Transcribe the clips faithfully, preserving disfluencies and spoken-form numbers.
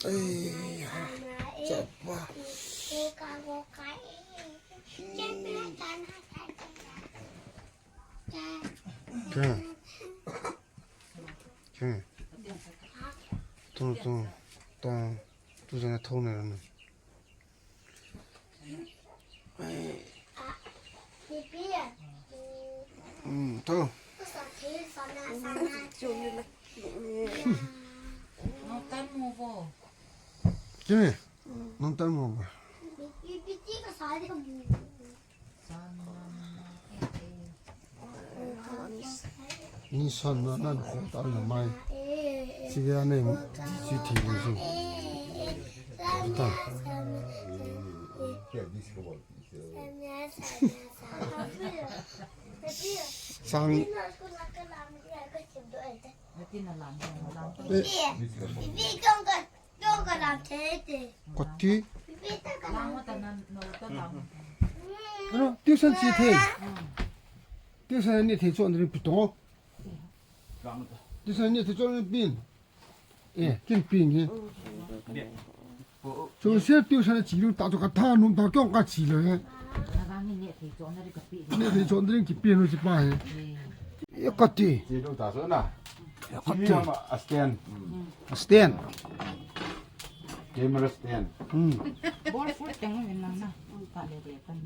Ei, chapa. Kya? Kya? Tung, tung, tung. Tu jana thou na na. Hmm, tu. Kya? Nang tan mo ba? Ni san na nan ko ta na mai. Si ya ne mo. Si thi ni si. Ta. Sang. Eh. Koti. Ano, tuition chi thei. Tuition ni thei chon ring pi to. Tuition ni thei chon ring pin. Eh, kin pin hi. Chu se tuition chi lu ta chu ka tha num ta kyong ka chi lo he. Ni thei chon ring ki pin lo chi pa he. Ye kati. Chi lu ta so na. Ye kati. Chi ma a stand. A stand. Camera stand. Hmm. Ball full teng win lang na. Ta le de kan.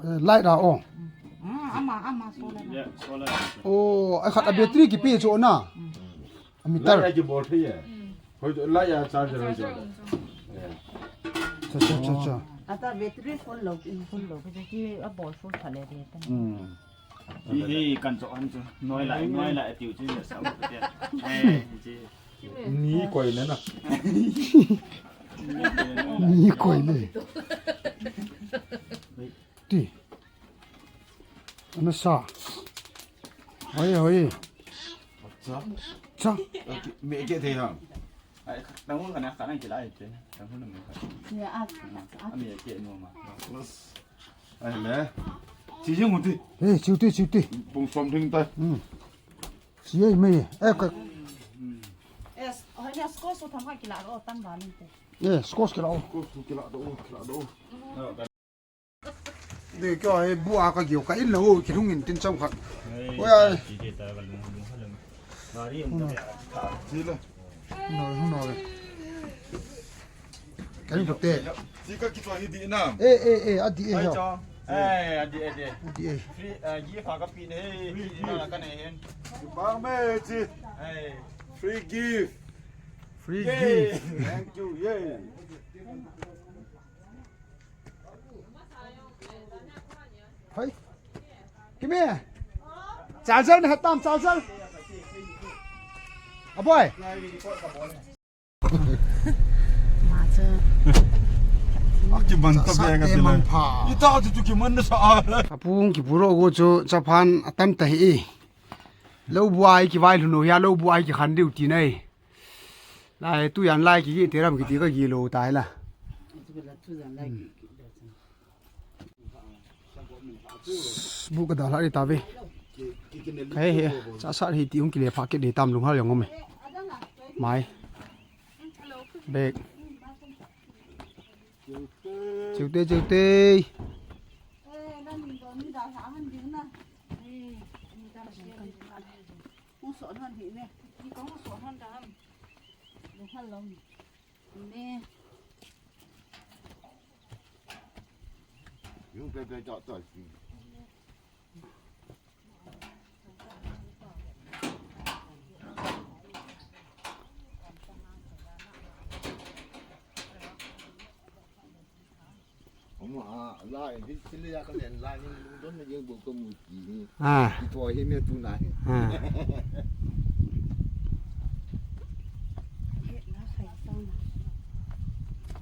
Eh, light ra o. Hmm, ama, ama solar. Yeah, solar. Oh, ai khat a battery ki pi chu na. Hmm. A meter. Light a ki ball thei ye. Hoi to light a charger hoi to. Yeah. Cha, cha, cha, cha. Ata battery full lo, full lo. Ki a ball full pha le de kan. Hmm. Hi, hi, kan cho an cho. Noi lai, noi lai, tiu chi ne sa u te. Eh, chi. Ni koi le na. Ni koi le. Ti. Ana sa. Hoi, hoi. Cha. Cha. Me ke thei ham. Ai, tang hun kana kana ki lai te. Tang hun me ka. Ya, a. A me ke no ma. Ai le. Chi jing u ti. Eh, chi u ti, chi u ti. Pung som thing ta. Hmm. Chi ai mai. Eh, ka. Es, oh, ni squash so tham ka kila ro tan ba ni te. Eh, squash kila o. Squash kila do, kila do. De kyo ai bu a ka gyo ka in lo ki lung in tin cham khat. Oi ai. Ji le. No, no. Kan ko te. Ji ka ki to hi di na. Eh, eh, eh, a di eh. Ai cha. Eh, a di eh, di. A di eh. Free, eh, gift a ka pi ne. Free gift. Na ka ne hen. Ba me ji. Eh. Free gift. Free gift. Thank you. Yay. Hai. Kimi. Charger na tam charger. Aboy. Ma cha. Aki man ta be nga ti man pha. Ita tu tu ki man na sa. Apung ki puro go chu chaphan atam ta hi. Lo bu ai ki vai lhun o ya lo bu ai ki khan diu ti nai. Lai tu yan lai ki gi te ram ki ti ka gi lo tai la. Bu ka da la ri ta ve. Ka he he. Cha sa hi ti hung ki le pha ke de tam lung hal yong me. Mai. Bek. Chiu te, chiu te. Hung so han hi ne. Ni kong so han da ham. Lu han long. Ne. Yung pe pe chok chok si. Ah. Ah.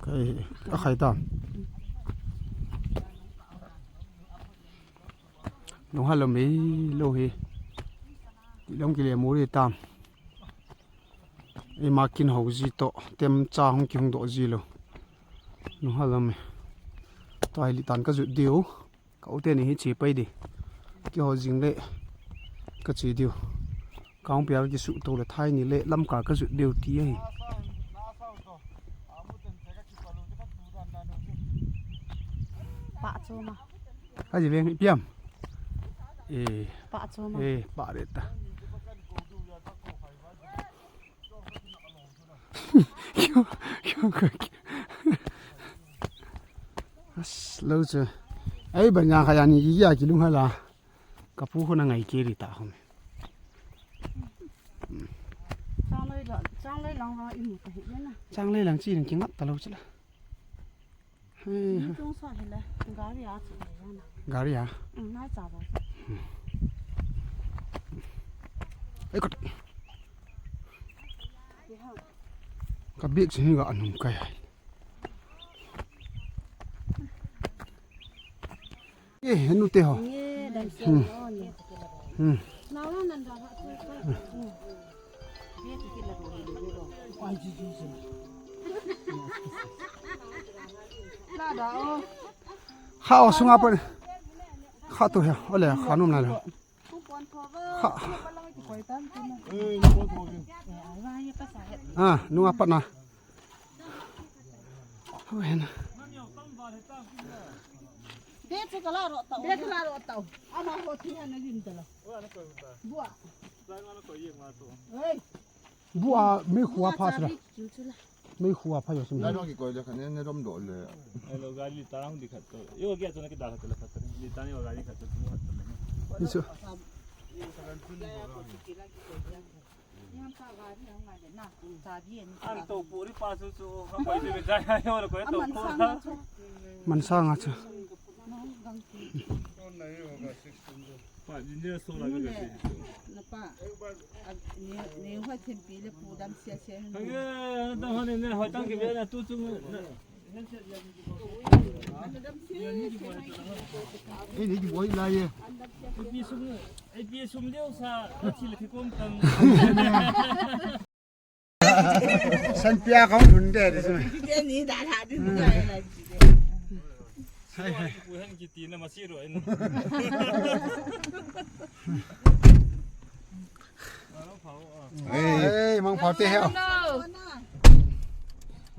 Kai, a khai ta. Nung ha lo mai lo hi. Long ki le mu ri tam. Ima kin ho ji to, tem cha hung ki hung do ji lo. Nung ha lo mai. To hai li tan ka jut diu. Ka u te ni hi che pai di. Ki ho jing le ka che diu. Ka hung pia ki su to le thai ni le lam ka ka jut diu ti ahi. Pa choma. Aji veng ipi ham. Eh. Pa choma. Eh, pa re ta. Kyo, kyo, kyo, kyo. As, lo chu. Ai, banya kha yani ki ya ki lung hala. Kapu ho na ngai ke ri ta hom. Changlei la, changlei lang ha imu ta hi na. Changlei lang chi ning ki ngap ta lo chu la. Hei, ha. Tung sa hi le, gari a chu le na. Gari a? Mm, nai cha ba. Ei, kot. Ki ha. Ka bag chu hi ga anung kai hai. Eh, henu te ho. Nge, dam sia Hmm. lo ni. Hmm. Nau la nan da ha tu ka. Hmm. Be ti ti la ko ni lo. Ai, ji, ji, ji. La da o. Kha o sunga pa. Kha tu he. Ole, kha num na le. Kha. Ah, nunga pat na. Hoi na. Be chu ka la ro tau. Be chu la ro tau. Ama ho thi han na gin ta la. Bua. Ei. Bua me khua pha sila. Me khua pha yo sim. Lai no ki koi le khan ne rom do le. Hello, gari li tarang dikhat to. Yo ge to na ki da khat le khat. Li tani gari khat to tu khat to. Isu. An to puri pa su su, ha koi se be jai, ha yo koi to puri. Mansang a chu. Pa, jinja so la ka si. Na pa. Ni, ni hoi thempi le pu dam sia sia. Hage, na ta hoi ne, hoi tang ke be na tu chu. Ei, ni boi la ye. Ei, pi sum, ei, pi sum deu sa, a thil ki kom tang. San pia kong lun de, de sum. Ke ni da la di. Hai, hai. Pu han ki ti na ma si ro en. Ei, mang phao te he. Hello.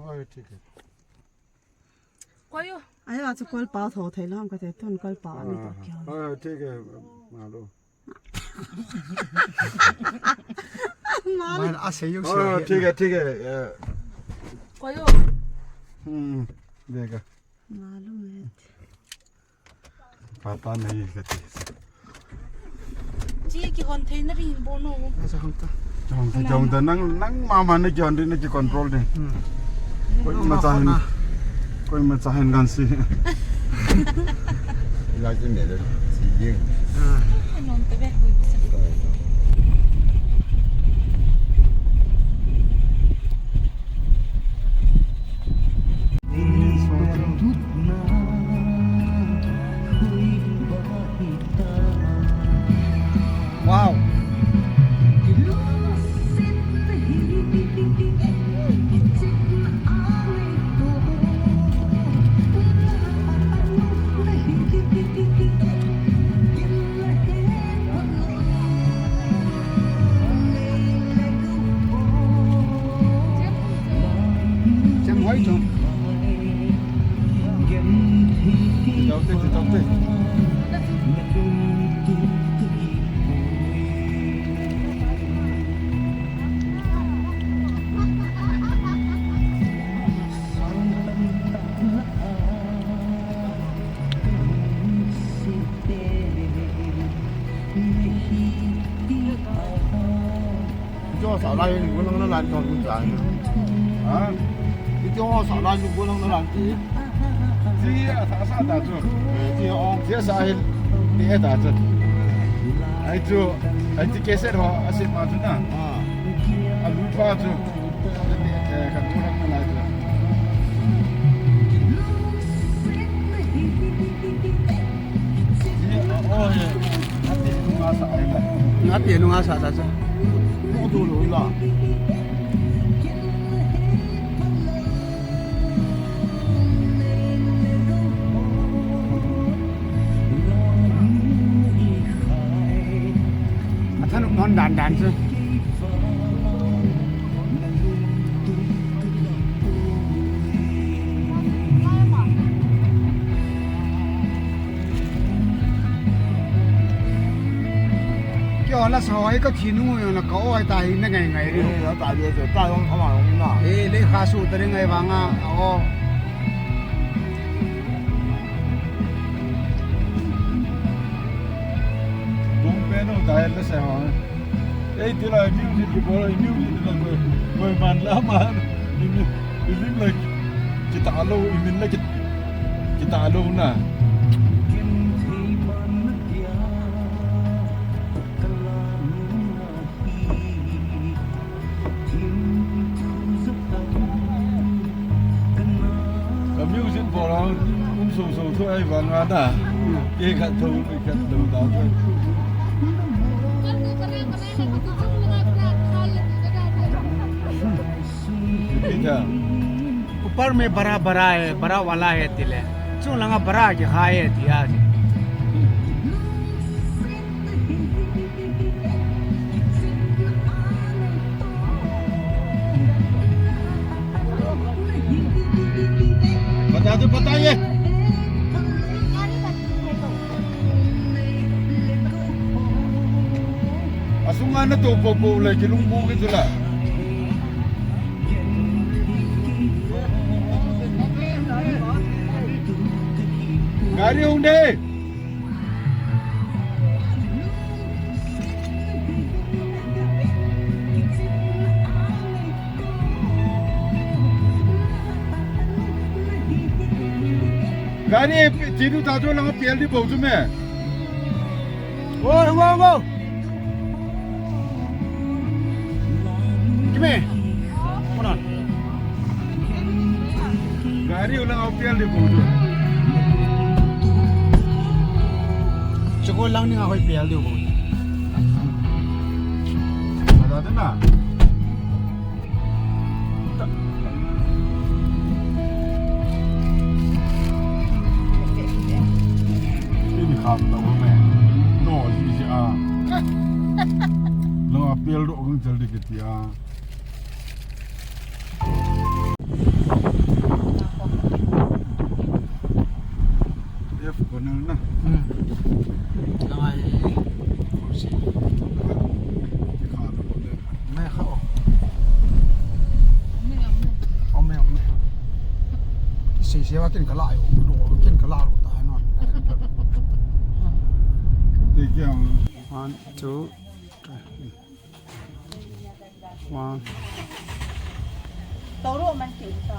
Oi, thik hai. Koi u. Ai, achu kol pao tho thei lam ka te tun kol pao ni to kya. Ah, thik hai, malo. Mal a se yu se. Ah, thik hai, thik hai. Koi u. Hmm, dekha. Malum hai. Pata nahi kati. Chi ki hon thei na ri hin bo no. Asa hon ta. Hon ta, hon ta. Nang, nang mama na ki hon na ki control de. Hmm. Koi ma cha hin. Koi ma cha hin gan si. Ila ji me le. Si ye. Ah. Non te be. Wow. Chem hoi chom. Chom te, chom te. Cho sa lai ni ko nang na lan ko kun sa. Ha? Cho sa lai ni ko nang na lan ti. Ti a sa sa ta chu. Ti o. Ti sa hin. Ti e ta chu. Ai chu. Ai ti ke se ho a se ma chu na. Ah. A lu pa chu. Nga ti nunga sa ta sa. A thanop non dan dan chu. La sa hoi ka thi nung u jong na ka oi ta hi na ngai ngai ri. Eh, la ta dia ta jong thama jong na. Eh, le kha su ta ri ngai vang a, o. Dum pe no ta la sa hoi. Ei, ti la music ki bol, music la ko, ko man la man. Ni, ni, ni lim la kita lo, ni la kita, kita lo na. Ka music bol a um so so thu ai vang a na. Ke khat tho, ke khat tho ta tho. Ke khat. ऊपर में बड़ा बड़ा है, बड़ा वाला है तिले। चुंग लंगा बड़ा के खाए दिया। बता दो, बताइए। Asunga na to po po le kilung bu ke tula. Gari hung de. Gari tinu ta jo lang pial di bou chu me. Wo, wo, wo. Kimi. Hold on. Gari ulang au pial di bou chu. Chukol lang ni nga hoi pial di bou. Ada tu na. Ini kham ta me. No, si si a. Lo a pial do kung chal di kiti a. F corner na. Hmm. Langai kursi. Mai kha o. Ome, ome. Sei sei wa kin kala yo. Kin kala ro ta no. Te kya? One, two, three. Wow. Toro man ti ta.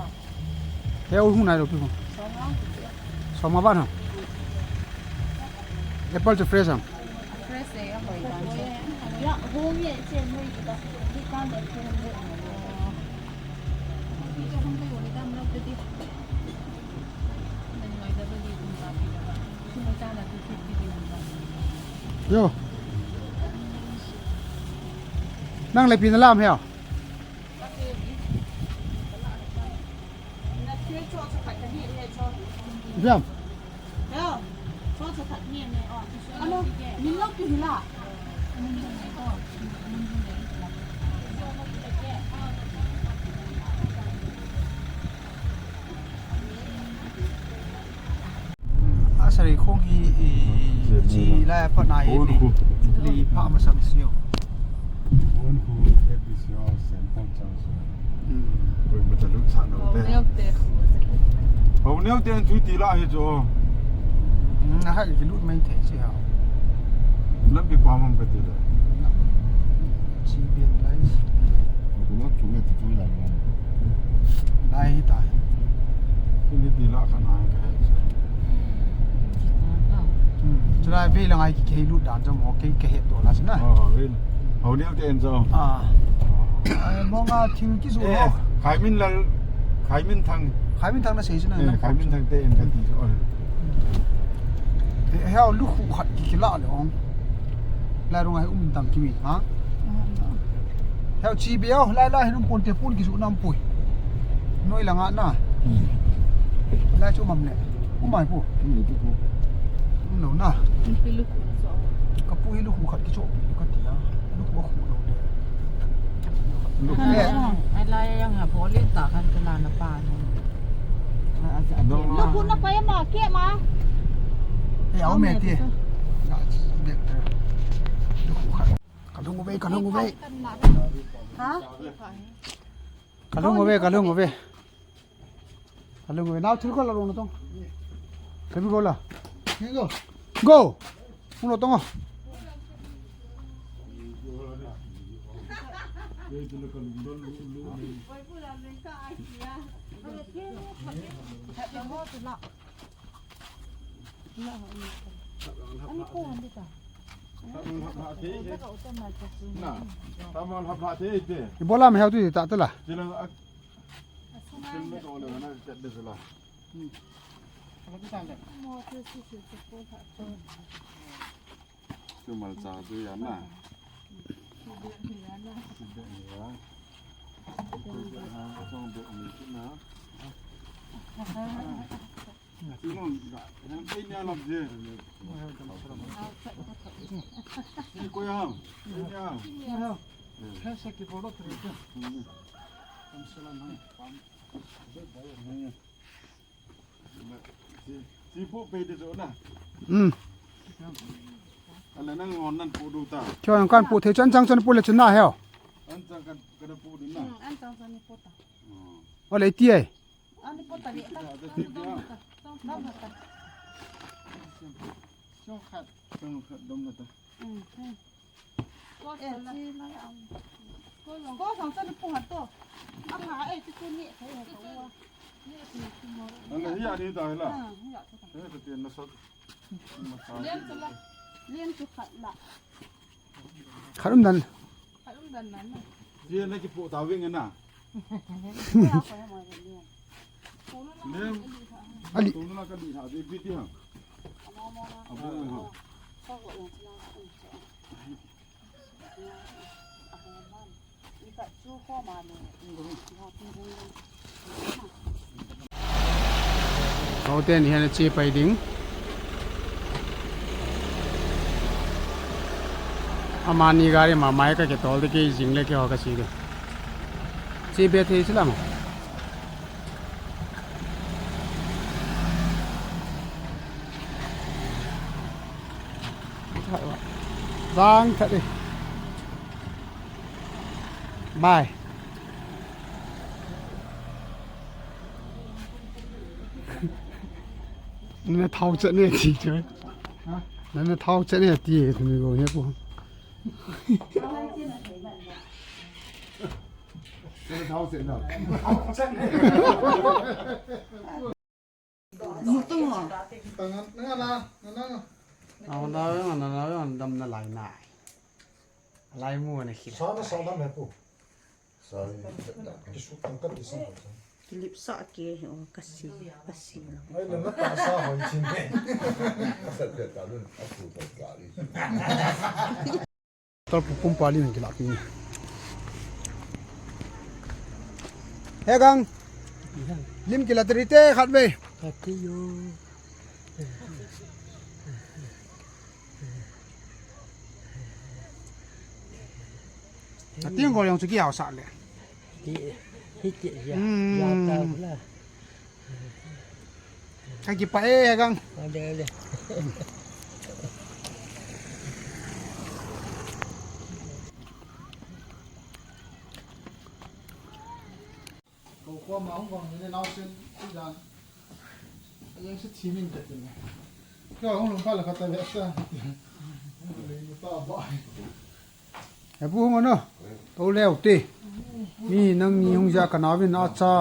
He u hung nai lo pi ko. Soma. Soma ban ha. Apple chu fresh am? Fresh e, a hoi ban che. Ya, hung ye che noi ki ta. Ki kan da ke hung de. Ki hung de ni dam lo pe di. Yo. Nang le pi na lam he. Jam. Ano, min lo pi hila. A sari khong hi, i, chi lai pa na hi. Hon khu. Li pha ma sam sio. Hon khu, A B C O, Saint Paul Church. Hmm. Koi ma ta lut sa no te. Hau neo te khu. Hau neo te an chui ti la hi chu. Hmm, na ha ki lut mai thei chi ha. Lam bi pa mam ka ti la. Chi bian lai. Ko lo chu nge ti chu lai mo. Lai hi ta. Ni ti la kha na ka he. Hmm. Chulai ve la ngai ki kei lut dan jong mo kei ka he to la sina. Oh, ve. Hau neo te en jong. Ah. Ai, mo nga thil ki su. Eh, Khai Min Lal, Khai Min Thang. Khai Min Thang na sei sina. Eh, Khai Min Thang te en ka ti. Oh. Eh, heo lu khu khat ki ki la le ong. Lai rong ai um tam kimi, ha? Heo chi beo, lai lai hin um pon te pon ki su nam pui. Noi la nga na. Hmm. Lai chu mam le. Um mai pu. Um le pu. Um lo na. Pi lu khu so. Ka pu hi lu khu khat ki cho pi lu ka ti a. Lu khu khu lo le. Lu khu. Ai lai yang ha poli ta kan ka la na pa ni. Lu khu na pa ya ma ke ma. Eh, au me ti. Lu khu khat. Kalhung uve, kalhung uve. Ha? Kalhung uve, kalhung uve. Kalhung uve. Nao thil ko la rong na tong. Kabi go la. Go. Go. Uno tong. Ibola me hau tu ta tala. Chumal cha tu ya na. Sibeh ni ya. Sibeh ha, chong beh ni tu na. Sinong ga, yang kai ni alam je. Ni ko ya. Ni ya. Kasa ki poro tu. Kam salam ha. Chi, chi pu pe de jo na. Hmm. Ala nang on nan pu du ta. Cho yang kan pu the chan chang chan pu le chan na heo. An chang kan kan pu du na. Hmm, an chang chang ni pu ta. Oh. Ole ti ai. An ni pu ta ni ta. Dam ta. Dam ta. Chong khat, chong khat dam ta. Hmm, hmm. Ko sang sa ni pu hat to. Ang ha, eh, ti tu ni, thei ha to. Ang hi ani ta la. Ah, hi ya to. Eh, ti na sa. Lian tu la. Lian tu khat la. Khat um dan. Khat um dan nan na. Ti na ki pu ta wing na. Lian. Ali. Tu na ka di ha, di bi ti ha. Abo ha. Houten hian a che pai ding. Amani gari ma mai ka ke tol de ke jing le ke ho ka si de. Che be thei sila ma. Vang khat đi. Bye. Nana thau chat ne ti choi. Nana thau chat ne ti tu mi go ne ko. Nana thau chat na. Au na, na, na, na, dam na lai na. Lai mu na khi. Sa na sa dam he pu. Sa ni. Ki su tang ka ti sa. Kilip sa ke, oh, kasi, kasi. Ai, na na ta sa hoi chin. Sa te ta lu, a su ta ka li. Tor pu pum pa lim kila pi. He gang. Lim kila teri te khat ve. Khat te yo. Ati ngol yang suki au sa le. Ti, hiti ya. Hmm. Ya ta la. Ka kipah e, Gang. Ale, ale. Ko ko ma hung vang ni nau sen ti dan. Yang se thi min ka tin. Ka hung lung pa la ka ta le sa. Hung le ni pa ba. He pu hung ano. Tou leu te. Mi nang ni hung ja ka nau vin acha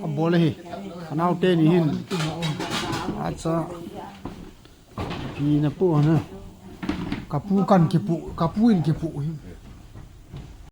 a bol hi. Ka nau te ni hin. Acha. Pi na pu na. Ka pu kan ki pu, ka pu in ki pu hi.